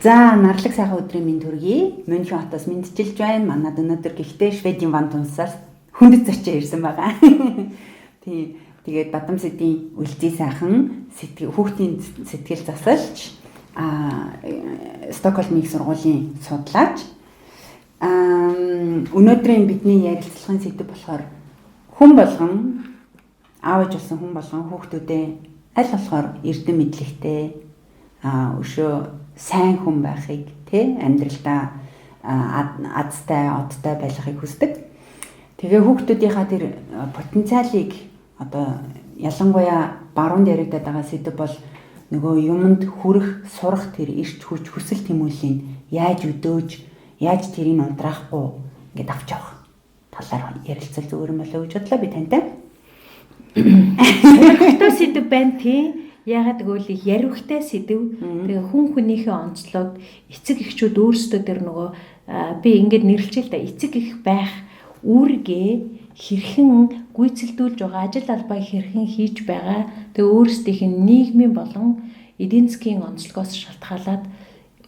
За, нарлаг сайхан өдрийн минь төргий. Мюнхен хотоос мэндчилж байна. Манад өнөөдөр гэхдээ Шведийн вант улсаас хүндэт зочин ирсэн байгаа. Тийм. Тэгээд Бадамсэдийн үлзий сайхан сэтгэл хүүхдийн сэтгэл засалч Стокгольмын их сургуулийн судлаач. Өнөөдрийн бидний ярилцлагын сэдэв болохоор хүн болгон аав ээж болсон хүн болгон хүүхдүүдээ аль болохоор эрдэм мэдлэгтэй өшөө сайн хүн байхыг тий амьдралдаа азтай, одтой байхыг хүсдэг. Тэгээ хүүхдүүдийнхаа тэр потенциалыг одоо ялангуяа баруунд яригадаад байгаа сэдэв бол нөгөө юмд хүрэх, сурах тэр эрч хүч, хүсэл тэмүүллийг яаж өдөөж, яаж тэрийг унтраахгүй ингээд авч явах талаар ярилцал зүгээр юм болоо гэж бодлоо би тантай. Сонирхолтой сэдэв байна тий. Яагаад гэвэл их яривхтай сэдэв. Тэгээ хүн хүнийхээ онцлог, эцэг эхчүүд өөрсдөө тэр нөгөө би ингээд нэрлэчихээ л да, эцэг эх байх үүргээ хэрхэн гүйцэлдүүлж байгаа, ажил албаа хэрхэн хийж байгаа, тэгээ өөрсдийнх нь нийгмийн болон эдийн засгийн онцлогоос шалтгаалаад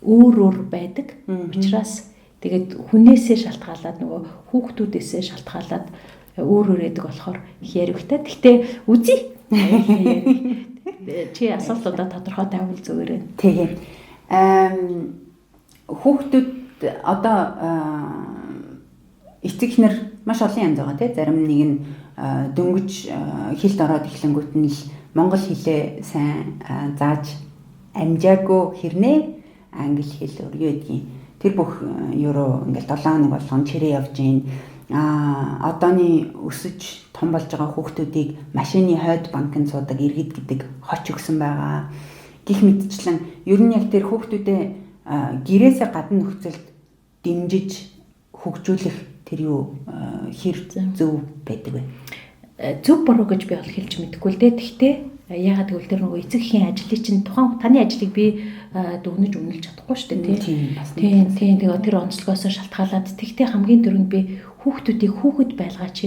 өөр өөр байдаг. Учираас тэгээд хүнээсээ шалтгаалаад нөгөө хүүхдүүдээсээ шалтгаалаад өөр өөр байдаг болохоор их яривхтай. Гэхдээ үзье. Чи асуултуудаа тодорхой тавьвал зүгээр ээ. Тэгээд хүүхдүүд одоо эцэг эхнэр маш олон янз байгаа тий. Зарим нэг нь дөнгөж хилд ороод эхлэнгүүт нь л монгол хэлээ сайн зааж амжаагүй хэрнээ англи хэл өөр юу гэдгийг тэр бүх евро ингээл 7 хоног болгон чирээ явж гин. Одооны өсөж том болж байгаа хүүхдүүдийг машины хойд банкнд суудаг иргэд гэдэг хоч өгсөн байгаа. Гэх мэтчлэн ер нь яг тэр хүүхдүүдээ гэрээсээ гадна нөхцөлд дэмжиж хөгжүүлэх тэр юу хэр зөв байдаг вэ? Зөв буруу гэж би бол хэлж мэдэхгүй л дээ. Гэхдээ яагаад гэвэл тэр нөгөө эцэг эхийн ажлыг чинь тухайн таны ажлыг би дүгнэж үнэлж чадахгүй шүү дээ, тий. Тийм, тийм. Тэгээ тэр онцлогоос шалтгаалаад тэгтээ хамгийн түрүүнд би хүүхдүүдийг хүүхэд байлгаач,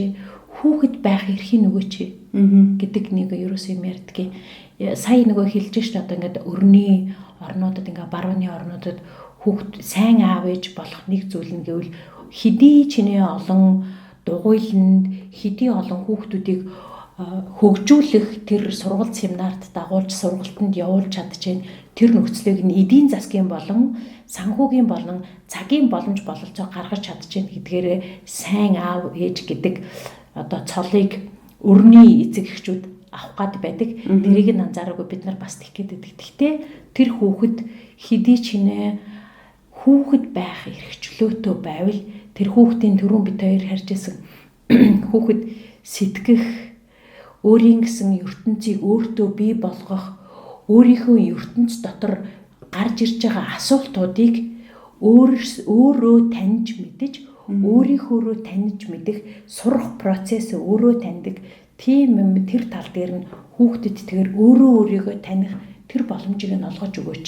хүүхэд байх эрхийг нөгөөч гэдэг нэг ерөөсөө юм ярьдгийг. Сая нөгөө хэлж шít одоо ингээд өрний орнуудад ингээ барууны орнуудад хүүхд сайн аав ээж болох нэг зүйл нь гэвэл хэдий чинээ олон дугуйланд, хэдий олон хүүхдүүдийг хөгжүүлэх тэр сургалт семинарт дагуулж сургалтанд явуулж чадчихээн тэр нөхцөлийг нь эдийн засгийн болон санхүүгийн болон цагийн боломж бололцоо гаргаж чадчихээн гэдгээрээ сайн аав ээж гэдэг одоо цолыг өрний эцэг эхчүүд авах гад байдаг. Тэрийг нь анзаараагүй бид нар бас тэгэх гээд байдаг. Гэхдээ тэр хүүхэд хэдий чинээ хүүхэд байх эрхчлөөтэй байвал тэр хүүхдийн түрүүн бид хоёр харж исэн хүүхэд сэтгэх, өөрийн гэсэн ертөнцийг өөртөө бий болгох, өөрийнхөө ертөнц дотор гарч ирж байгаа асуултуудыг өөрөө таньж мэдэж, өөрийнхөөрөө таньж мэдэх, сурах процесс өөрөө таньдаг. Тийм юм тэр тал дээр нь хүүхдэд тэгэхээр өөрөө өөрийгөө таних тэр боломжийг нь олгож өгөөч.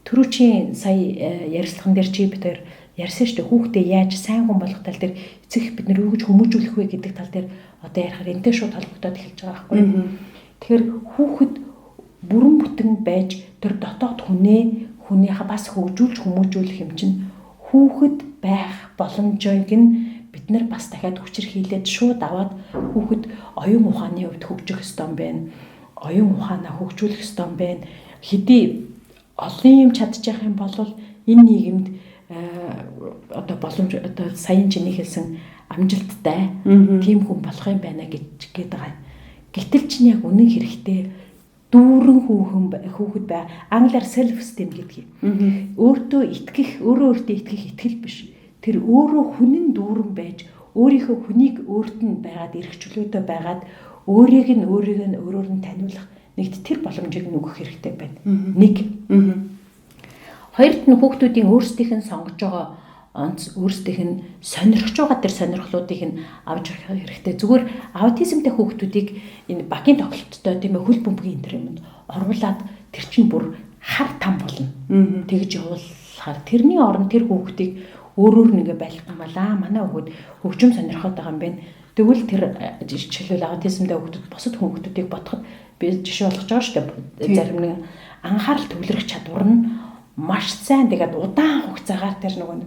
Түрүүчийн сая ярилцлаган дээр чи бид хоёр ярьсан шүү дээ. Хүүхдээ яаж сайн хүн болгох тал дээр эцэг их бид нар юу гэж хүмүүжүүлэх вэ гэдэг тал дээр одоо ярихаар энтэй шууд холбогдоод эхэлж байгаа байхгүй. Тэгэхээр хүүхэд бүрэн бүтэн байж тэр дотоод хүнийхээ бас хөгжүүлж хүмүүжүүлэх юм чинь хүүхэд байх боломжийг нь бид нар бас дахиад хүчирхийлээд шууд аваад хүүхэд оюун ухааны хувьд хөгжих ёстой юм байна. Оюун ухаанаа хөгжүүлэх ёстой юм байна. Хэдий олон юм чадчих юм бол энэ нийгэмд одоо боломж одоо саяын чиний хэлсэн амжилттай тийм хүн болох юм байна гэж гээд байгаа. Гэтэл чинь яг үнэн хэрэгтээ дүүрэн хүүхэд бай. Англиар self esteem гэдэг юм. Өөртөө итгэх, өөрөө өөртөө итгэх итгэл биш. Тэр өөрөө хүн нь дүүрэн байж, өөрийнхөө хүнийг өөрт нь байгаад эрхчлөөтэй байгаад өөрийг нь өөрөөр нь таниулах нэгт тэр боломжийг нь өгөх хэрэгтэй байна. Нэг. Хоёрт нь хүүхдүүдийн өөрсдийнх нь сонгож байгаа онц, өөрсдийнх нь сонирхож байгаа тэр сонирхлуудыг нь авч явах хэрэгтэй. Зүгээр аутизмтай хүүхдүүдийг энэ багийн тоглолттой тийм ээ хөл бөмбөгийн энэ юмд оруулаад тэр чинь бүр хар там болно. Тэгж явуулахаар тэрний оронд тэр хүүхдийг өөрөөр нь ингээ байх юм аа. Манай хүүхэд хөгжим сонирхоод байгаа юм байна. Тэгвэл тэр жишээлбэл аутизмтай хүүхдүүд бусад хүүхдүүдийг бодоход би жишээ болгож байгаа шүү дээ. Зарим нэг анхаарал төвлөрөх чадвар нь маш сайн тэгээд удаан хугацаагаар тэр нөгөө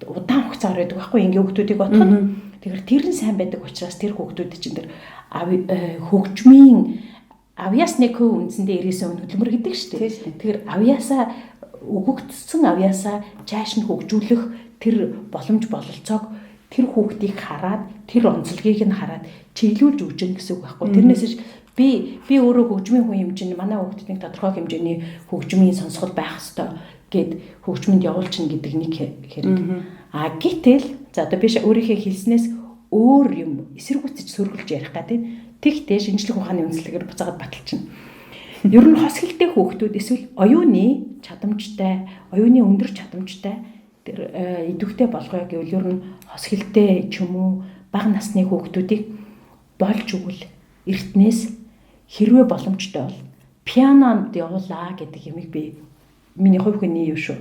удаан хугацаагаар байдаг байхгүй энгийн хүүхдүүдийг бодоход. Тэгэхээр тэр нь сайн байдаг учраас тэр хүүхдүүд чинь тэр хөгжмийн авьяас 1% үндсэндээ 99% хөдөлмөр гэдэг шүү дээ. Тэгэхээр авьяасаа өгөгдсөн авьяасаа чааш нь хөгжүүлэх тэр боломж бололцоог тэр хүүхдийг хараад тэр онцлогийг нь хараад чиглүүлж өгч гэн гэсэн үг байхгүй. Тэрнээс би өөрөө хөгжмийн хүн юм чинь манай хүүхдүүдийг тодорхой хэмжээний хөгжмийн сонсгол байх ёстой гэд хөгжмөнд явуулчихна гэдэг нэг хэрэг. А гэтэл за одоо би өөрийнхөө хэлснээс өөр юм эсэргүүцэж сөргөлж ярих гэдэг. Тэгтээ шинжлэх ухааны үндэслэгээр буцаагаад баталчихна. Ер нь хос хилтэй хүүхдүүд эсвэл оюуны чадамжтай, оюуны өндөр чадамжтай тэр идэвхтэй болгоё гэвэл ер нь хос хилтэй ч юм уу бага насны хүүхдүүдийг болж өгвөл эртнээс хэрвээ боломжтой бол пианонд явуулаа гэдэг юмыг би миний хувь хүний юм шүү.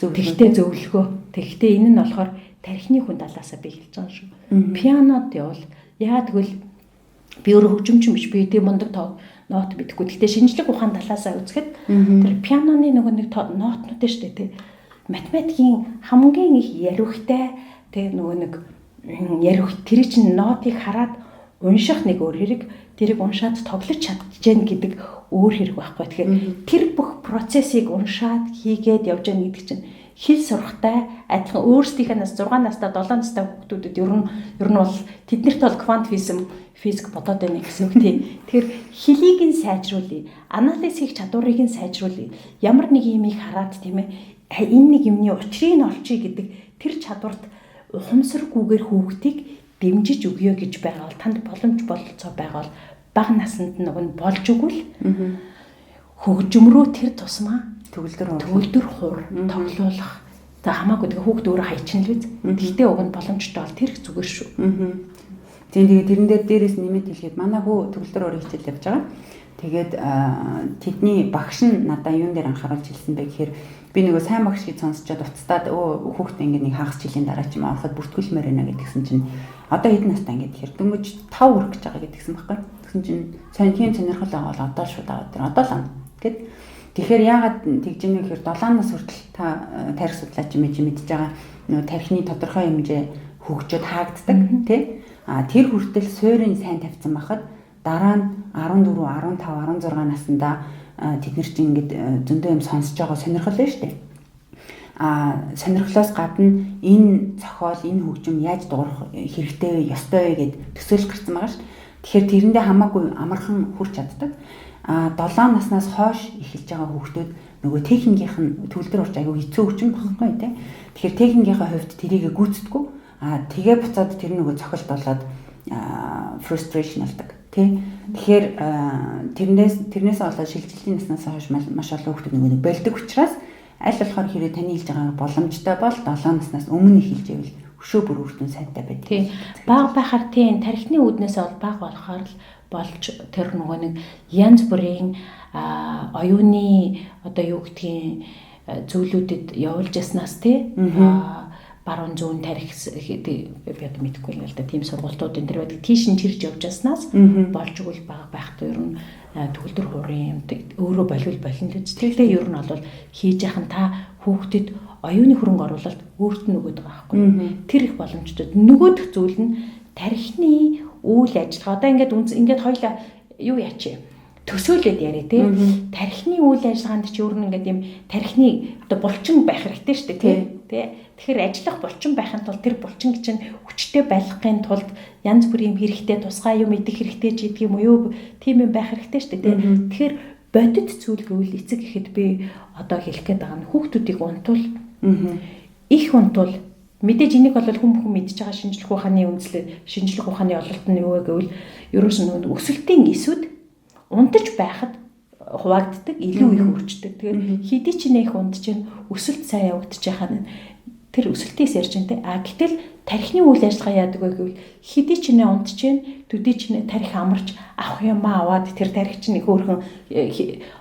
Тэгтээ зөвлөгөө. Тэгтээ энэ нь болохоор тархины хүн талаасаа би хэлж байгаа шүү. Пианонд явуул. Яа тэгвэл би өөрөө хөгжимчин биш. Би тийм мундаг нот мэдэхгүй. Тэгтээ шинжлэх ухаан талаасаа үзэхэд тэр пианоны нөгөө нэг нотнууд нь шүү дээ тий. Математикийн хамгийн их яриухтай тэр нөгөө нэг яриух тэр чинь нотыг хараад унших нэг өөр хэрэг, тэрийг уншаад тоглож чадчихээн гэдэг өөр хэрэг байхгүй. Тэгэхээр тэр бүх процессыг уншаад хийгээд явж байгаа гэдэг чинь хэл сурахтай адилхан өөрсдийнхээ нас 6 настай 7 настай хүүхдүүдэд ер нь бол тэднэрт бол квант физик бодоод байна гэсэн үг тийм. Тэгэхээр хэлийг нь сайжруулъя, анализ хийх чадварыг нь сайжруулъя. Ямар нэг юмыг хараад тийм энэ нэг юмны учрыг нь олчий гэдэг тэр чадварт ухамсаргүйгээр хүүхдийг дэмжиж өгье гэж байгаа бол танд боломж бололцоо байгаа бол бага наснд нь болж өгвөл хөгжим рүү тэр тусмаа төгөлдөр хуур тоглуулах. За хамаагүй тэгээ хүүхд өөрөө хайчин л биз. Тэгтээ уг нь боломжтой бол тэр их зүгээр шүү. Тийм тэгээ тэрэн дээр дээрээс нэмээд хэлэхэд манай хүү төгөлдөр хуурын хичээл явж байгаа. Тэгээд тэдний багш нь надаа юун дээр анхааруулж хэлсэн бэ гэхээр би нөгөө сайн багш гэж сонсчоод уцтаад хүүхдээ ингээд нэг хагас жилийн дараа ч юм ороход бүртгүүлмээр байна гэдгсэн чинь одоо хэдэн настай ингээд тэгэхээр дөнгөж 5 хүрэх гэж байгаа гэдгсэн байхгүй. Тэгсэн чинь сайн тийм сонирхол байгаа бол одоо шууд аваад тэр одоо л ам гэд. Тэгэхээр яагаад тэгж юм гэхээр 7 нас хүртэл та тарих судлаач юм чи мэдж байгаа нөгөө тархины тодорхой хэмжээ хөгжөөд хаагддаг тий. А тэр хүртэл суурин сайн тавьсан байхад дараа нь 14, 15, 16 наснда тэд нар чинь ингээд зөндөө юм сонсож байгаа сонирхол байна шүү дээ. А сонирхлоос гадна энэ зохиол, энэ хөгжим яаж дуурах хэрэгтэй вэ, ёстой вэ гэд төсөөлөх гарсан байгаа шүү. Тэгэхээр тэрэндээ хамаагүй амархан хүрч чаддаг. А 7 наснаас хойш эхэлж байгаа хүүхдүүд нөгөө техникийнх нь төгөлдөр урч айгүй хэцүү хүчин багхгүй тий. Тэгэхээр техникийнхээ хувьд тэрийг гүйцэтгэв. А тэгээ буцаад тэр нөгөө цохилт болоод frustration болдог тий. Тэгэхээр тэрнээс болоод шилжилтийн наснаас хойш маш олон хүүхдүүд нөгөө нэг болдог учраас аль болохоор хэрэг таны хэлж байгаа боломжтой бол 7 наснаас өмнө эхэлж ивэл өшөө бүр үр дүн сайнтай байдаг. Тий. Баг байхаар тийм тархины үүднээс бол баг болохоор л болж тэр нөгөө нэг янз бүрийн оюуны одоо юу гэдгийг зүйлүүдэд явуулж яснаас тий баруун зүүн тарих би одоо мэдэхгүй л да тийм сургалтууд энэ төр байдаг. Тийш нь чирж явж яснаас болж өгөл бага байхдаа ер нь төгөлдөр хуурын юм өөрөө болвол болно л. Тэгтээ ер нь бол хийж яхан та хүүхдэд оюуны хөрөнгө оруулалт өөрт нь өгöd байгаа байхгүй. Тэр их боломжтой. Нөгөөх зүйл нь тархины үйл ажиллагаа. Одоо ингээд хоёлаа юу яачих төсөөлөд яриа тий. Тархины үйл ажиллагаанд чи өөр нь ингээд юм тархины одоо булчин байх хэрэгтэй шүү дээ тий. Тэгэхээр ажиллах булчин байхын тулд тэр булчин чинь хүчтэй байлгахын тулд янз бүрийн юм хэрэгтэй, тусгай юм идэх хэрэгтэй ч гэдэг юм уу тийм юм байх хэрэгтэй шүү дээ тий. Тэгэхээр бодит зүйл гэвэл эцэг ихэд би одоо хэлэх гээд байгаа нь хүүхдүүдийг унтуул. Их унтуул. Мэдээж энийг бол хүн бүхэн мэдж байгаа шинжлэх ухааны үндэслэл, шинжлэх ухааны ололт нь юу вэ гэвэл ерөөс нь өсөлтийн эсүүд унтаж байхад хуваагддаг, илүү их өрчдөг. Тэгэхээр хэдий ч нэ их унтж чинь өсөлт сайн явагдчих хаа нь тэр өсөлтөөс ярьж байна те. А гэтэл тархины үйл ажиллагаа яадаг вэ гэвэл хэдий ч нэ унтж чинь төдий ч нэ тархи амарч авах юмаа аваад тэр тархи чинь их өөрхөн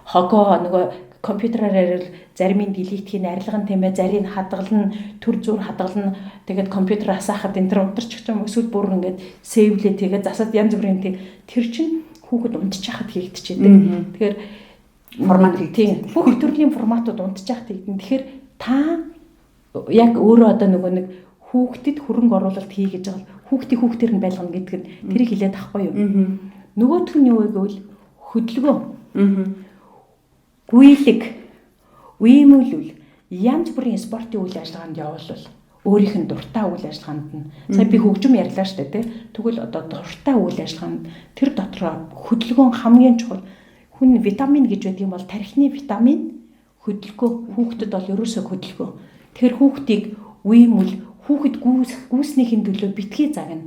хогоо нөгөө компьютераар ярил зарим нь делитхийн арилган тийм ээ, зарим нь хадгална, төр зүр хадгална. Тэгээд компьютер асаахад энэ төр унтарчих юм эсвэл бүр ингээд сейвлээ тэгээд засаад янз бүрийн тийм тэр чинь хүүхэд унтчихад хийгдчихэдэг. Тэгэхээр Формат тийм. Бүх төрлийн форматууд унтчих тэгдэн. Тэгэхээр та яг өөрөө одоо нөгөө нэг хүүхдэд хөрөнгө оруулалт хий гэж байгаа хүүхдийг хүүхдээр нь байлгана гэдэг нь тэрийг хэлээд тахгүй юу. Нөгөөх нь юу вэ гэвэл хөдөлгөөн. Гүйлэг, үеэмүүлвэл янз бүрийн спортын үйл ажиллагаанд явуулвал өөрийнх нь дуртай үйл ажиллагаанд нь сая би хөгжим ярьлаа штэ тий. Тэгвэл одоо дуртай үйл ажиллагаанд тэр дотроо хөдөлгөөн хамгийн чухал. Хүн витамин гэж байдаг юм бол тархины витамин хөдөлгөөн, хүүхдэд бол ерөөсөө хөдөлгөөн. Тэгэхээр хүүхдийг үеэмүл хүүхэд гүйснийхэн төлөө битгий загна.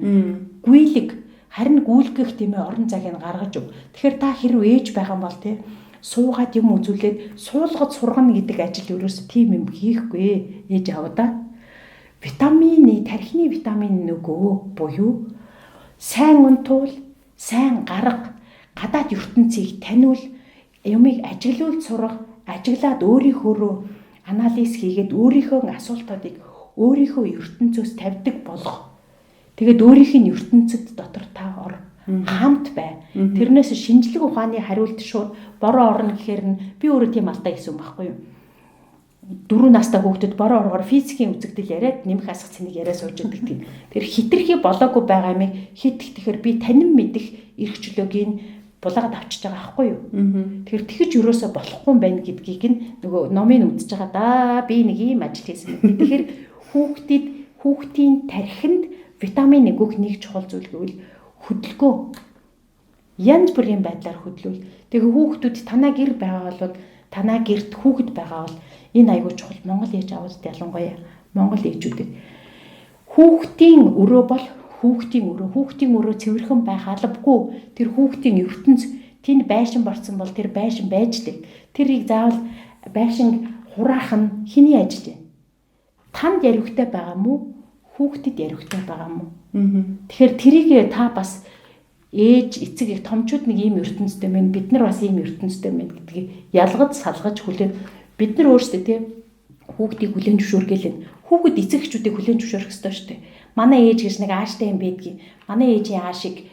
Гүйлэг харин гүйлгэх тийм ээ орон цагийг гаргаж өг. Тэгэхээр та хэрв ээж байгаа бол тий суугаад юм үзүүлээд суулгаж сургана гэдэг ажил ерөөсөө тийм юм хийхгүй ээж аваа. Витамины тархины витамин нөгөө буюу сайн унтуул, сайн гарга, гадаад ертөнцийг таниул, юмыг ажиглуул сурах, ажиглаад өөрийнхөөрөө анализ хийгээд өөрийнхөө асуултуудыг өөрийнхөө ертөнцөөс тавьдаг болгох. Тэгээд өөрийнх нь ертөнцид дотор та ор. Хамт бай. Тэрнээс шинжлэх ухааны хариулт шууд бороо орно гэхээр нь би өөрөө тийм алдаа хийсэн байхгүй юу? 4 настай хүүхдэд бороо оргоор физикийн үзэгдэл яриад нэмэх асах цэнийг яриа сууж байдаг тийм. Тэр хитрхи болоогүй байгаа юмыг хит тэгэхээр би танин мэдэх эрх чөлөөг нь булаагаад авчиж байгаа байхгүй юу? Тэгэхээр тэгэж юусоо болохгүй юм байна гэдгийг нь нөгөө номыг үзэж байгаа да. Би нэг ийм ажил хийсэн. Тэгэхээр хүүхдэд хүүхдийн тархинд витамин өгөх нэг чухал зүйл гэвэл хөдөлгөөн. Янз бүрийн байдлаар хөдлүүл. Тэгээ хүүхдүүд танаа гэр байгаа бол танаа гэрт хүүхэд байгаа бол энэ айгүй чухал. Монгол ээж аваад ялангуяа Монгол ээжүүдэд хүүхдийн өрөө бол хүүхдийн өрөө, хүүхдийн өрөө цэвэрхэн байх албагүй. Тэр хүүхдийн ертөнц тэнд байшин борцсон бол тэр байшин байж л. Тэрийг заавал байшин хураах нь хэний ажил вэ? Танд яриухтай байгаа мó? Хүүхдэд яриухтай байгаа мó? Тэгэхээр тэрийг та бас ээж, эцэг их томчууд нэг ийм ертөнцтэй мэн, бид нар бас ийм ертөнцтэй мэн гэдгийг ялгаж салгаж хүлээн бид нар өөрсдөө тийм хүүхдийг хүлээн зөвшөөргээл энэ. Хүүхэд эцэг эхчүүдийг хүлээн зөвшөөрөх ёстой шүү дээ. Манай ээж гэж нэг ааштай юм байдгийг. Манай ээжийн аашийг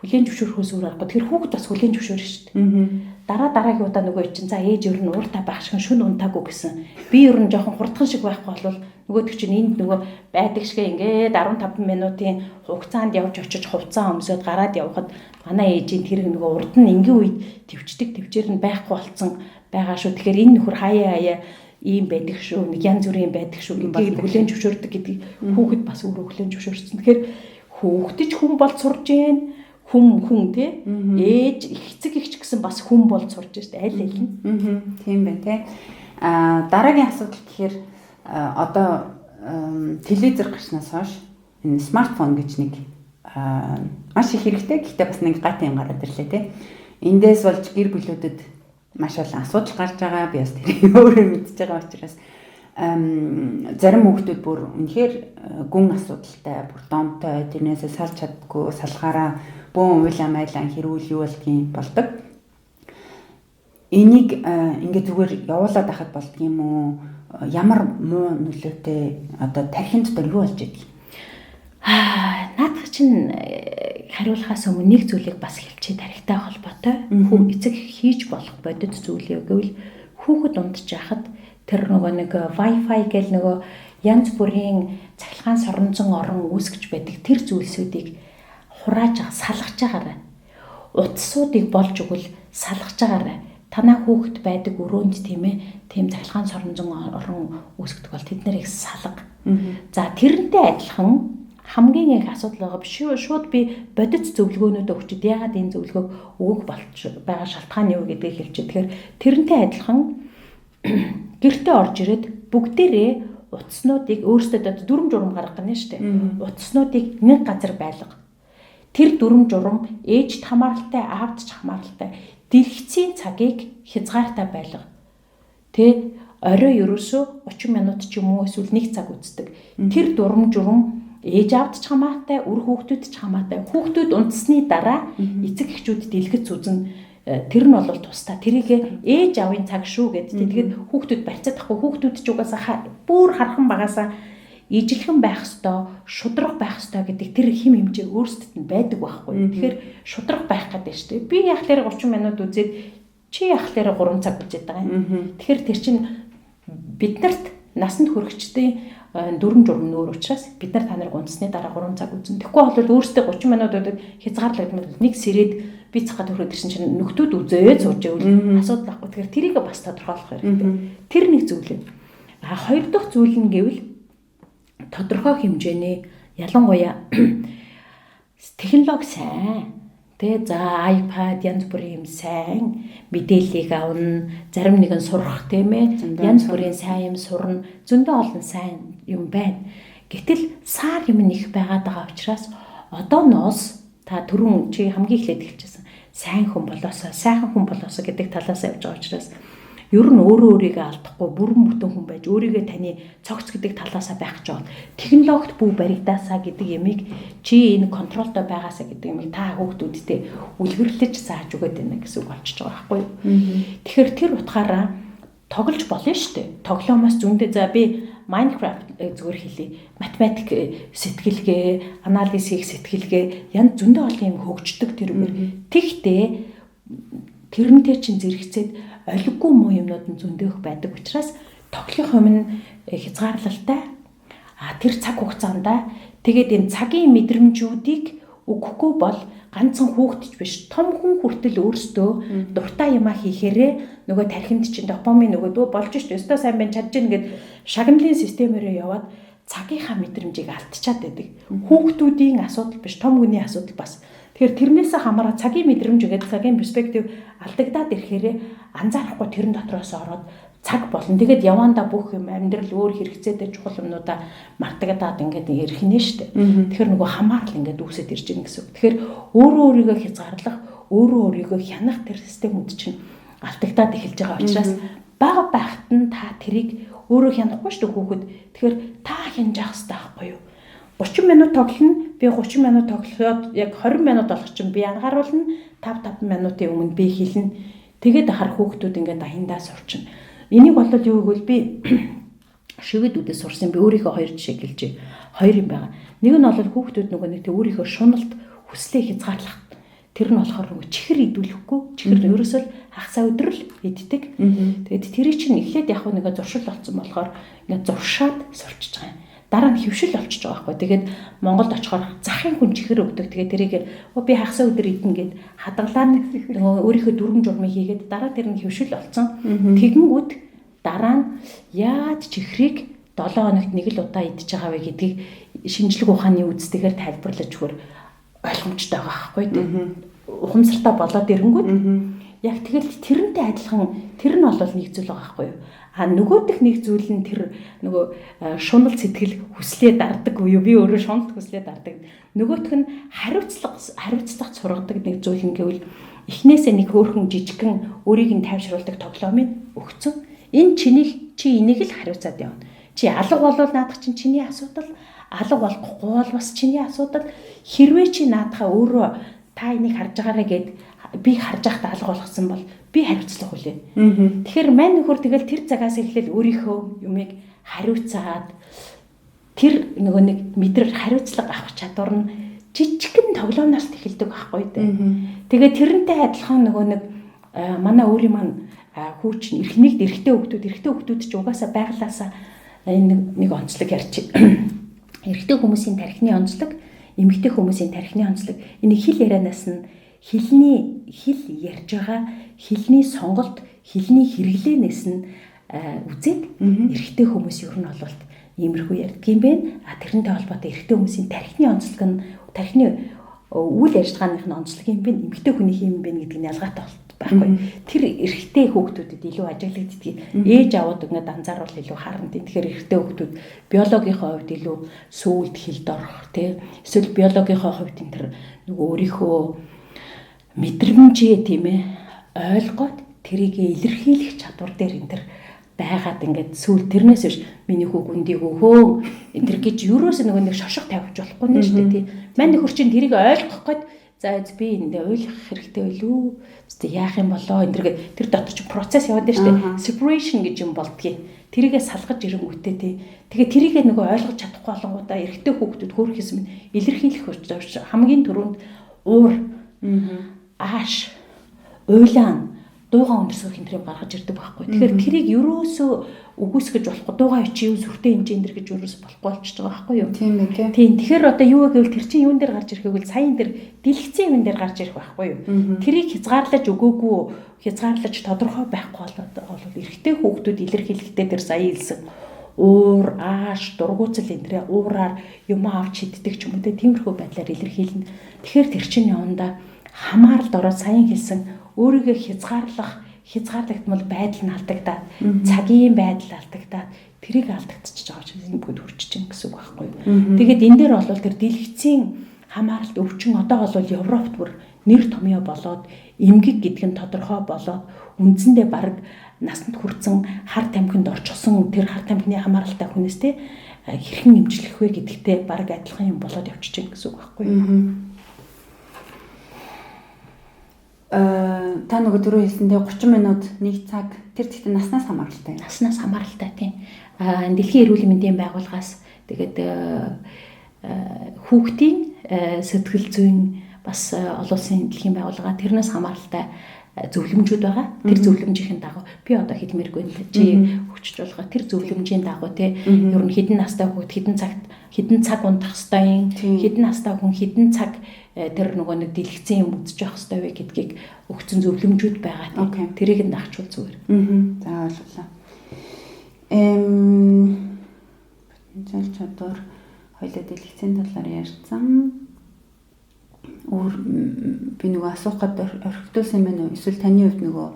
хүлээн зөвшөөрөхөөс өөр аргагүй. Тэгэхээр хүүхэд бас хүлээн зөвшөөрнө шүү дээ. Дараа дараагийн удаа нөгөө чинь за ээж ер нь ууртай байх шиг шүн унтаагүй гэсэн. Би ер нь жоохон хурдхан шиг байхгүй бол нөгөөдөг чинь энд нөгөө байдаг шиг ингээд 15 минутын хугацаанд явж очиж хувцас өмсөд гараад явхад манай ээжийн тэр нөгөө урд нь энгийн үед төвчдөг төвчээр нь байхгүй болцсон байгаа шүү. Тэгэхээр энэ нөхөр хаяа хаяа ийм байдаг шүү. Нэг янз бүрийн байдаг шүү гэдгийг хүлээн зөвшөөрдөг гэдгийг хүүхэд бас өөрөө хүлээн зөвшөөрсөн. Тэгэхээр хүүхэд ч хүн бол сурж гин хүн тий ээж эцэг эгч гэсэн бас хүн бол сурж штэ аль аль нь. Тийм байна тий. Аа дараагийн асуудал гэхээр одоо телевизэр гарснаас хойш энэ смартфон гэж нэг маш их хэрэгтэй гэхдээ бас нэг гайтай юм гараад ирлээ тий. Эндээс болж гэр бүлүүдэд маш олон асуудал гарч байгаа. Би бас тэрийг өөрөө мэдж байгаа учраас зарим хүүхдүүд бүр үнэхээр гүн асуудалтай, бүр домтой, тэрнээсээ салж чаддгүй, салгаараа бөөн уйлаа майлаа хэрүүл юу болдгийг болдог. Энийг ингээд зүгээр явуулаад байхад болдгийм үү? Ямар муу нөлөөтэй одоо тархин дотор юу болж идэг? Наадах чинь хариулахаас өмнө нэг зүйлийг бас хэлчихье тархитай холбоотой. Хүн эцэг хийж болох бодит зүйл юу гэвэл хүүхэд унтж байхад тэр нөгөө нэг Wi-Fi гэл нөгөө янз бүрийн цахилгаан соронзон орон үүсгэж байдаг тэр зүйлсүүдийг хурааж салгаж байгаарай. Утсуудыг болж өгвөл салгаж байгаарай. Танаа хүүхэд байдаг өрөөнд тийм ээ тийм цахилгаан соронзон орон үүсгдэг бол тэд нарыг салга. За тэрнтэй адилхан хамгийн их асуудал байгаа биш. Шууд би бодит зөвлөгөөнүүдөө өгчөд яагаад энэ зөвлөгөөг өгөх болж байгаа шалтгаан юу гэдгийг хэлчихэ. Тэгэхээр тэрнтэй адилхан гэртээ орж ирээд бүгдээрээ утаснуудыг өөрсдөө дүрм журам гаргах гэнэ шүү дээ. Утаснуудыг нэг газар байлга. Тэр дүрм журам ээжд хамааралтай, аавд ч хамааралтай. Дэлгэцийн цагийг хязгаартай байлга. Тэ орой ерөөсөө 30 минут ч юм уу эсвэл 1 цаг үздэг. Тэр дүрм журам ээж аавд ч хамаатай, үр хүүхдүүд ч хамаатай. Хүүхдүүд унтсны дараа эцэг эхчүүд дэлгэц үзэн тэр нь бол тусдаа. Тэрийг ээж аавын цаг шүү гэдэг. Тэгээд хүүхдүүд барьцаад тахгүй. Хүүхдүүд ч угаасаа бүр хархан багасаа ижилхэн байх ёстой, шудраг байх ёстой гэдэг тэр хим хэмжээ өөрсдөд нь байдаг байхгүй. Тэгэхээр шудраг байх гэдэг шүү дээ. Би яг тэр 30 минут үзээд Чи яхлаараа 3 цаг үзээд байгаа юм. Тэгэхээр тэр чинь биднэрт насанд хүрэгчдийн дүрм журм нүүр учраас бид нар та нарыг унтсны дараа 3 цаг үзнэ. Тэгэхгүй бол өөрсдөө 30 минут өдөд хязгаарлагдмал нэг сэрээд би цахад хүрээд ирсэн чинь нөхдүүд үзээд сууж байвал асуудал байхгүй. Тэгэхээр тэрийг бас тодорхойлох хэрэгтэй. Тэр нэг зүйл юм. А хоёр дахь зүйл нь гэвэл тодорхой хэмжээний ялангуяа технологи сайн. Тэ за iPad янз бүрийн юм сайн мэдээллийг авна, зарим нэгэн сурах тийм ээ. Янз бүрийн сайн юм сурна, зөндөө олон сайн юм байна. Гэтэл сар юм их байгаад байгаа учраас одооноос та түрүүн чи хамгийн эхлээд хэлчихсэн. Сайн хүн болоосоо, сайхан хүн болоосоо гэдэг талаас явж байгаа учраас ер нь өөрөө өөрийгөө алдахгүй бүрэн бүтэн хүн байж өөрийгөө таны цогц гэдэг талаасаа байх гэж байна. Технологид бүү баригдаасаа гэдэг ямиг чи энэ контролтой байгаасаа гэдэг ямиг та хүүхдүүдтэй үлгэрлэж зааж өгöd байна гэсэн үг болчихж байгаа байхгүй юу? Тэгэхээр тэр утгаараа тоглож болно шүү дээ. Тоглоомоос зөндөө за би Minecraft зүгээр хэлье. Математик сэтгэлгээ, анализ хийх сэтгэлгээ янз зөндөө олон юм хөгждөг тэр үгээр. Тэгтээ тэрнтэй чинь зэрэгцээд олиггүй муу юмнууд нь зөндөөх байдаг учраас тоглох юм нь хязгаарлалтай. А тэр цаг хугацаанд тэгээд энэ цагийн мэдрэмжүүдийг өгөхгүй бол ганцхан хүүхдч биш том хүн хүртэл өөрсдөө дуртай юмаа хийхээрээ нөгөө тархинд чинь допамин нөгөө дүү болж шít өстой сайн байна чадж гин гэд шагналын системээрээ яваад цагийнхаа мэдрэмжийг алдчихад байдаг. Хүүхдүүдийн асуудал биш том хүний асуудал бас. Тэгэхээр тэрнээсээ хамаараа цагийн мэдрэмж гэдэг цагийн перспектив алдагдаад ирэхээрээ анзаарахгүй тэрэн дотроос ороод цаг болно. Тэгээд явандаа бүх юм амьдрал өөр хэрэгцээтэй чухал юмнуудаа мартагдаад ингээд ирэх нэ штэ. Тэгэхээр нөгөө хамаарал ингээд үүсэт ирж гин гэсэн үг. Тэгэхээр өөрөө өөрийгөө хязгаарлах, өөрөө өөрийгөө хянах тэр системүүд чинь алдагдаад эхэлж байгаа учраас бага байхад нь та тэрийг өөрөө хянахгүй штэ хүүхэд. Тэгэхээр та хянаж явах хэрэгтэй байхгүй юу? 30 минут тоглоно. Би 30 минут тоглоход яг 20 минут болох чинь би анхааруулна. 5 минутын өмнө би хэлнэ. Тэгээд ахаар хүүхдүүд ингээд ахиндаа сурчна. Энийг бол юу гэвэл би шивэдүүдээс сурсан. Би өөрийнхөө хоёр жишээ хэлж хоёр юм байгаа. Нэг нь бол хүүхдүүд нөгөө нэг тэг өөрийнхөө шуналт хүслээ хязгаарлах. Тэр нь болохоор нөгөө чихэр идүүлэхгүй. Чихэр нь ерөөсөө хагасаа өдрөл иддэг. Тэгээд тэрий чинь эхлээд яг нэг зуршил болсон болохоор ингээд зуршаад сурчиж байгаа юм. Дараа нь хөвшил болчихж байгаа байхгүй. Тэгээд Монголд очихоор захын хүн чихэр өгдөг. Тэгээд тэрийг би хагасаа өдөр идэнэ гэд хадгалаад нөгөө өөрийнхөө дүрм журмыг хийгээд дараа тэр нь хөвшил болсон. Тэгэнгүүт дараа нь яаж чихрийг 7 хоногт нэг л удаа идэж байгаа вэ гэдгийг шинжлэх ухааны үздэгээр тайлбарлаж өгөхөр ойлгомжтой байгаа байхгүй тий. Ухамсартай болоод ирэнгүүт яг тэгэл тэрнтэй адилхан тэр нь бол нэг зүйл байгаа байхгүй юу. А нөгөөх нэг зүйл нь тэр нөгөө шунал сэтгэл хүслээ дардаг буюу би өөрөө шуналт хүслээ дардаг. Нөгөөх нь хариуцлага сургадаг нэг зүйл нь гэвэл эхнээсээ нэг хөөрхөн жижигхэн өөрийг нь тайвшруулдаг тоглоомыг өгцөн. Энэ чиний чи энийг л хариуцаад явна. Чи алга болвол наадах чинь чиний асуудал, алга болохгүй бол бас чиний асуудал. Хэрвээ чи наадахаа өөрөө та энийг харж байгаарэ гэд би харж байхдаа алга болгосон бол би хариуцлага хүлээнэ. Тэгэхээр мань нөхөр тэгэл тэр цагаас эхлээл өөрийнхөө юмыг хариуцаад тэр нөгөө нэг мэдрэл хариуцлага авах чадвар нь жижигхэн тоглоомноос эхэлдэг байхгүй дээ. Тэгээ тэрнтэй адилхан нөгөө нэг манай өөрийн маань хүүч эрхнийгд эрэгтэй хүүхдүүд ч угаасаа байглаасаа энэ нэг онцлог ярьчих. Эрэгтэй хүмүүсийн тархины онцлог, эмэгтэй хүмүүсийн тархины онцлог энэ хэл ярианаас нь хэл ярьж байгаа хэлний сонголт, хэлний хэрэглээнээс нь үзээд эрэгтэй хүмүүс ер нь болвол иймэрхүү ярьдаг юм байна. А тэрнтэй холбоотой эрэгтэй хүмүүсийн тархины онцлог нь тархины үйл ажиллагааных нь онцлог юм байна. Эмэгтэй хүний юм байна гэдэг нь ялгаатай байхгүй. Тэр эрэгтэй хүүхдүүдэд илүү ажиглагддаг. Ээж аваад ингээд анзааруул илүү харамт. Тэгэхээр эрэгтэй хүүхдүүд биологийнхоо хувьд илүү сүүлд хилд орох тий. Эсвэл биологийнхоо хувьд энэ тэр нөгөө өөрийнхөө мэдрэмжээ тийм ээ ойлгоод тэрийг илэрхийлэх чадвар дээр энэ тэр байгаад ингээд сүүл тэрнээс биш миний хүүг үндийг өөхөө энэ тэр гэж юурээс нөгөө нэг шошго тавьж болохгүй нэ шүү дээ тий. Мань нөхөр чинь тэрийг ойлгох гээд за би эндээ ойлгох хэрэгтэй байлүү. Зөв яах юм болоо энэ тэр тэр дотор чинь процесс яваад байна шүү дээ. Separation гэж юм болдгийг. Тэрийгэ салгаж ирэнгүүтээ тий. Тэгээ тэрийгэ нөгөө ойлгож чадахгүй болонгуудаа эрэгтэй хүүхдүүд хөөрөх юм илэрхийлэх учраас хамгийн түрүүнд уур, ааш, уйлаан, дуугаа өндөрсгөх энэ юм гаргаж ирдэг байхгүй. Тэгэхээр тэрийг ерөөсөө үгүйсгэж болохгүй, дуугаа чи юу сүртэй хэмжээнд дэр гэж ерөөсөө болохгүй болчихж байгаа байхгүй юу? Тийм ээ тий. Тийм. Тэгэхээр одоо юу гэвэл тэр чинь юун дээр гарч ирэх вэ гэвэл саяын тэр дэлгэцэн юм дээр гарч ирэх байхгүй юу? Тэрийг хязгаарлаж өгөөгүй, хязгаарлаж тодорхой байхгүй бол эрэгтэй хүүхдүүд илэрхийлэхдээ тэр сая хэлсэн уур, ааш, дургуутсал энэ тэрэ уураар юм авч хиддэг ч юм уу те, тиймэрхүү байдлаар илэрхийлнэ. Тэгэхээр тэр чинь явандаа хамааралд ороод саяын хэлсэн өөрийгөө хязгаарлах, хязгаарлагдмал байдал нь алдагдаад, цагийн байдал алдагдаад, тэрийг алдагдчихж байгаа чинь энэ бүгд хүрчиж гин гэсэн үг байхгүй юу. Тэгээд энэ дээр бол тэр дэлгэцийн хамааралт өвчин одоо бол Европт бүр нэр томьёо болоод, эмгэг гэдэг нь тодорхой болоод, үндсэндээ бараг насанд хүрсэн хар тамхинд орчихсон тэр хар тамхины хамааралтай хүнээс те хэрхэн эмчлэх вэ гэдэгтэй бараг адилхан юм болоод явчихж гин гэсэн үг байхгүй юу. Та нөгөө түрүү хэлсэндээ 30 минут 1 цаг тэр тэгтээ наснаас хамааралтай. Наснаас хамааралтай тийм. Дэлхийн эрүүл мэндийн байгууллагаас тэгээд хүүхдийн сэтгэл зүйн бас олон улсын дэлхийн байгууллага тэрнээс хамааралтай зөвлөмжүүд байгаа. Тэр зөвлөмжийн дагуу би одоо хэлмээргүй нь чи өгчөж болгоо. Тэр зөвлөмжийн дагуу те ер нь хэдэн настай хүүхд хэдэн цагт хэдэн цаг унтах ёстой юм, хэдэн настай хүн хэдэн цаг тэр нөгөө нэг дэлгэцэн юм үзэж явах ёстой вэ гэдгийг өгсөн зөвлөмжүүд байгаа тийм. Тэрийг нь дагчвал зүгээр. За ойлголоо. Потенциал чадвар хоёлаа дэлгэцэн талаар ярьсан. Өөр би нөгөө асуух гээд орхигдуулсан юм байна уу? Эсвэл таны хувьд нөгөө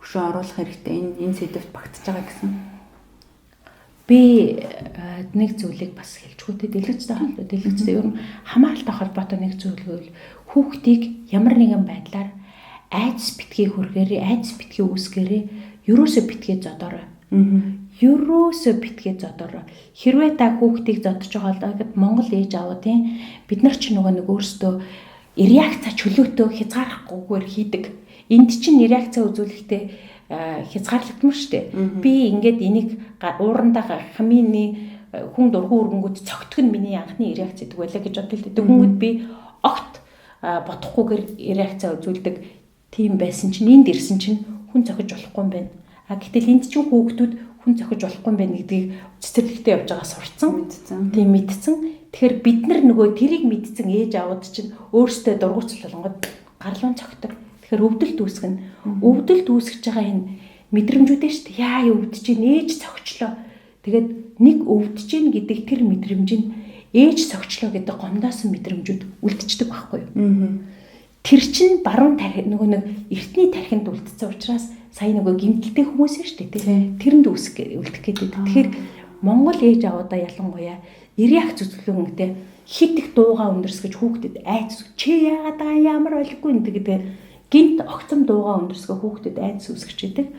хөшөө оруулах хэрэгтэй энэ сэдвт багтж байгаа гэсэн. Би нэг зүйлийг бас хэлчихгүй те, дэлгэцтэй холбоотой, дэлгэцтэй ер нь хамааралтай холбоотой нэг зүйл гэвэл хүүхдийг ямар нэгэн байдлаар айдас битгий хүргээрээ, айдас битгий үүсгээрээ, ерөөсөө битгий зодоорой. Ерөөсөө битгий зодоорой. Хэрвээ та хүүхдийг зодож байгаа бол Монгол ээж аваа тийм бид нар ч нөгөө нэг өөрсдөө реакцаа чөлөөтөө хязгаарлахгүйгээр хийдэг. Энд чинь реакцаа үзүүлэхдээ хязгаарлагдмал шүү дээ. Би ингээд энийг уурандаа хамгийн хүн дургу өргөнгүүд цогтг нь миний анхны реакц гэдэг байлаа гэж бодъё л дээ. Тэгэнгүүт би огт бодохгүйгээр реакцаа үзүүлдэг тийм байсан чинь энд ирсэн чинь хүн цохиж болохгүй юм байна. А гэтэл энд чинь хүүхдүүд хүн цохиж болохгүй юм байна гэдгийг цэцэрлэгтээ явж байгаа сурцсан. Тийм мэдсэн. Тэгэхээр бид нар нөгөө тэрийг мэдсэн ээж аауд чинь өөрсдөө дургуутсал болгоод гарлуун цогтөг. Тэгэхээр өвдөлт үүсгэн. Өвдөлт үүсгэж байгаа энэ мэдрэмжүүдээ шүү дээ. Яа өвдөж чинь ээж цогчлоо. Тэгээд нэг өвдөж чинь гэдэг тэр мэдрэмж нь ээж цогчлоо гэдэг гомдоосон мэдрэмжүүд үлдчихдэг байхгүй юу? Тэр чинь баруун тархи нөгөө нэг эртний тархинд үлдсэн учраас сая нөгөө гэмтэлтэй хүмүүс шүү дээ. Тэрэнд үүсэх үлдэх гэдэг. Тэгэхээр Монгол ээж аавуудаа ялангуяа реакц үзүүлэнгүүтээ хит их дуугаа өндөрсгөж хүүхдэд айц чи яагаад байгаа ямар ойлгохгүй энэ гэдэг гинт огцом дуугаа өндөрсгөө хүүхдэд айц үүсгэж идэг.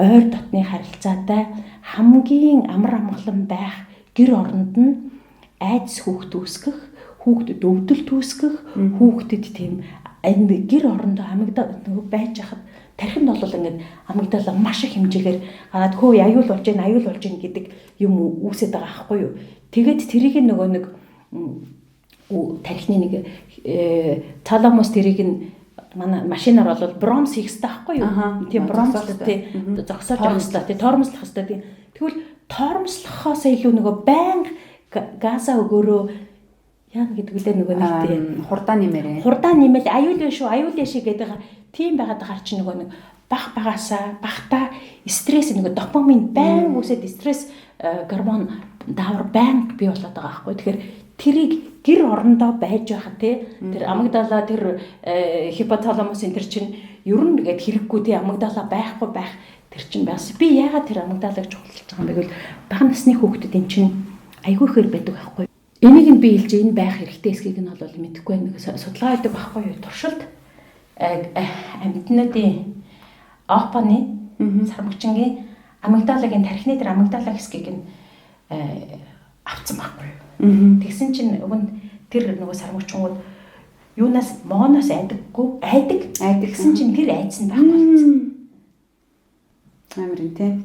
Ойр дотны харилцаатай хамгийн амар амгалан байх гэр оронд нь айц хүүхд үүсгэх, хүүхдэд өвдөлт үүсгэх, хүүхдэд тийм энэ гэр орондоо амигдаа нөгөө байж хахад тархинд бол ингээд амигдалаа маш их хэмжээгээр гараад хөө аюул болж гин аюул болж гин гэдэг юм үүсээд байгаа аахгүй юу. Тэгээд тэрийг нөгөө нэг тархины нэг таламус тэрийг нь манай машинаар бол бромс хийх хэрэгтэй аахгүй юу. Тийм бромс тий зогсоож явах хэрэгтэй тий тормослох хэрэгтэй тий. Тэгвэл тормослохоос илүү нөгөө байнга газа өгөөрөө яа гэдэг үлээ нөгөө нэг тий хурдаа нэмээрээ. Хурдаа нэмэл аюул вэ шүү аюул яшиг гэдэг тийм байгаад байгаа чинь нөгөө нэг бах багасаа бахта стресс нөгөө допамин байнга үүсээд стресс гормон даавар байнга бий болоод байгаа байхгүй. Тэгэхээр тэрийг гэр орондоо байж байхад тий тэр амигдала тэр хипоталамусын тэр чинь ер нь гээд хэрэггүй тий амигдала байхгүй байх тэр чинь бас би яагаад тэр амигдалыг чухалчилж байгаа юм бэ гэвэл бага насны хүүхдүүд эн чинь айгүй ихээр байдаг байхгүй. Энийг нь би хэлж энэ байх хэрэгтэй эсхийг нь бол мэдэхгүй нэг судалгаа хийдэг байхгүй юу. Туршилт амьтнуудын опаны сармагчингийн амигдалагын тархины тэр амигдала хэсгийг нь авцсан байхгүй юу. Тэгсэн чинь уг нь тэр нөгөө сармагчингууд юунаас могоноос айдаггүй айдаг. Гэсэн чинь тэр айдас нь байхгүй болсон. Амар юм тий.